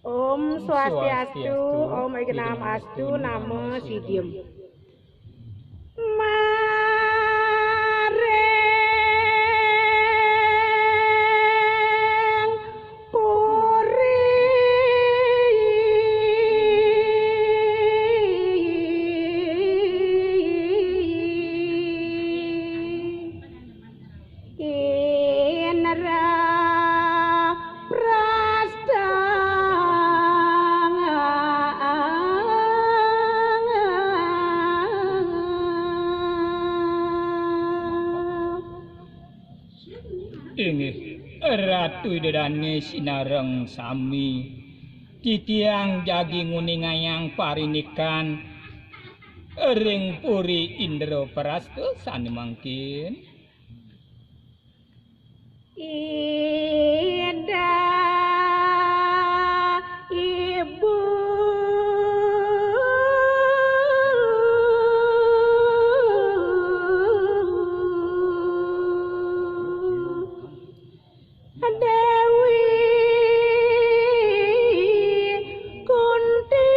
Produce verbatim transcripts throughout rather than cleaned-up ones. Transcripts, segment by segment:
Om Swastiastu, Swastiastu, Om Awighnam Astu, Namo Sidham. Maring puri Indra Prastha. Inggih, Ratu Ida Dané sinareng sami titiang jagi nguningayang parindikan ring puri Indra Prastha sané mangkin. Ida Ibu Déwi Kunti.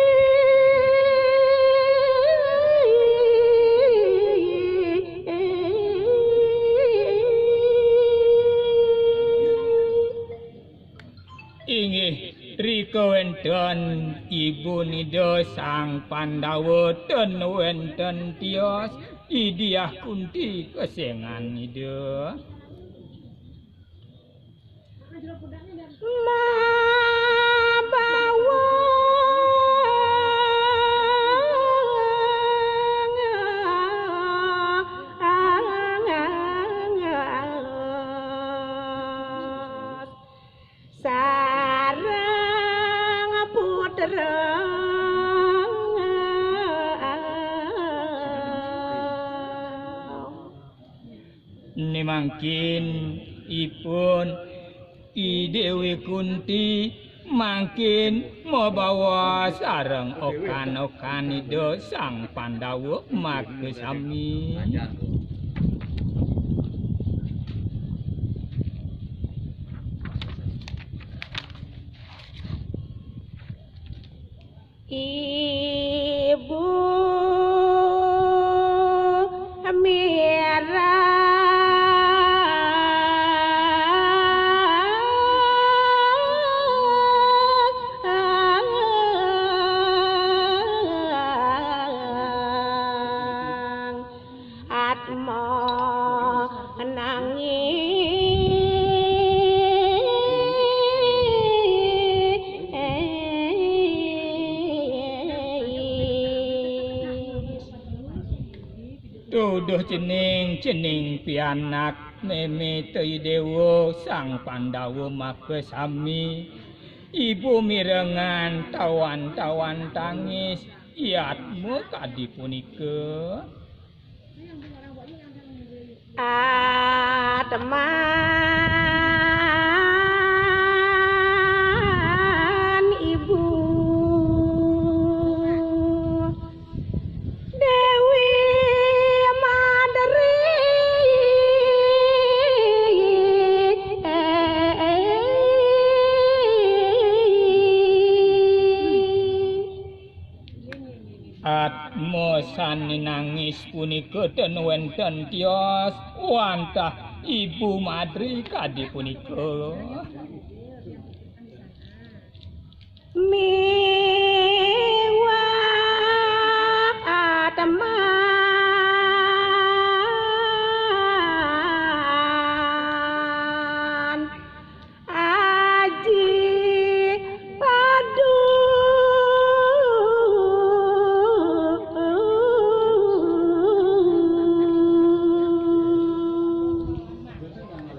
Inggih, rika wénten Ibu Ida Sang Pandawa, ten wénten tios Ida Kunti kesengan Ida. Mabawa sareng putra. Né mangkin ipun I Déwi Kunti mangkin mabawa sareng okan-okan Ida Sang Pandawa makasami. Ibu Mira. Atma nangis. Tuduh cening, cening pianak mémé Déwa Sang Pandawa makasami. Ibu mirengang tawan-tawan tangis, yatma kadi punika. Atman Ibu Déwi Madri. Atma sané nangis punika ten wénten tios wantah Ibu Madri kadi punika. Miwah Atman Aji Padu.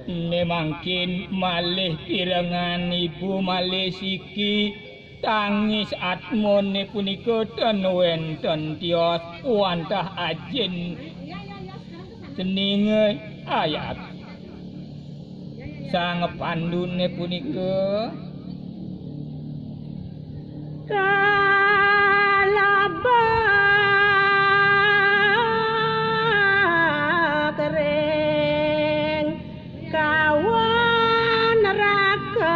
Né mangkin malih pirengang Ibu malih siki, tangis atmané punika ten wénten tios wantah ajin ceninge ayat sang panduné punika. Kalabak ring kawan rakang.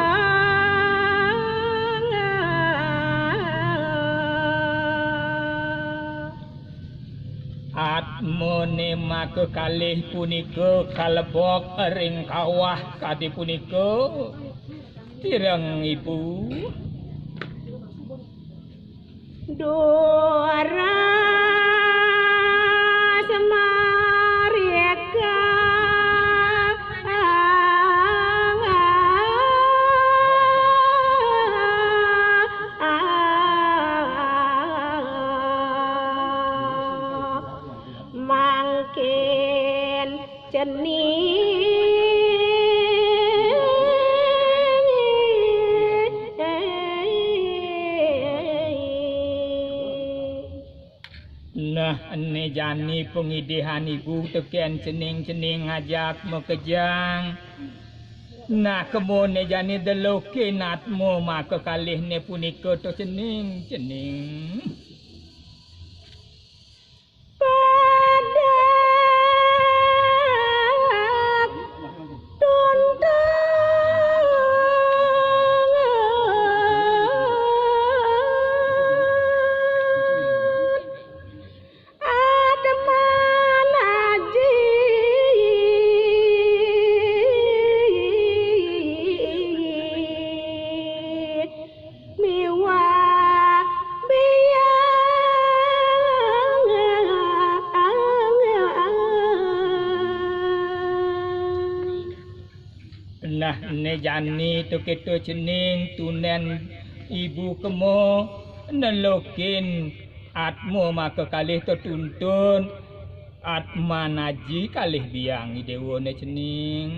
Atmane maka kalih punika kalebok ring kawah kadi punika, tireng Ibu. Dora Semariaka. Mangkin cening. Nah, ene jani pangidihan Ibu teken cening-cening ngajak makejang. Nah, kemo ene jani delokin atma maka kalihne punika to cening-cening. Padat tuntung ademan aji miwah biang. Nah, ene jani to kita cening tunen Ibu kemo nelokin atma maka kalih to tuntun atman aji kalih biang Ida Dewa ne cening.